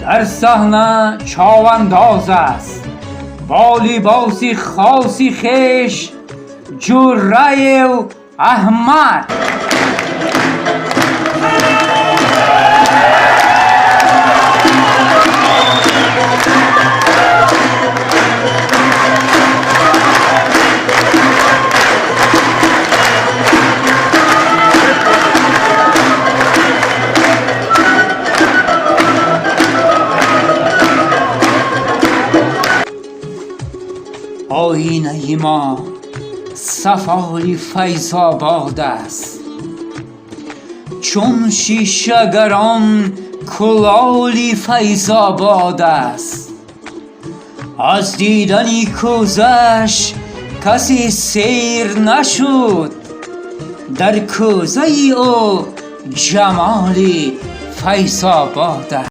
Дар саҳна човандоз аст бо либоси хоси хеш Ҷӯраев Аҳмад. Оинаи мо сафоли Файзобод аст, чун шишагарон кулоли Файзобод аст. Аз дидани кӯзааш касе сер нашуд, дар кӯзаи ӯ ҷамоли Файзобод аст.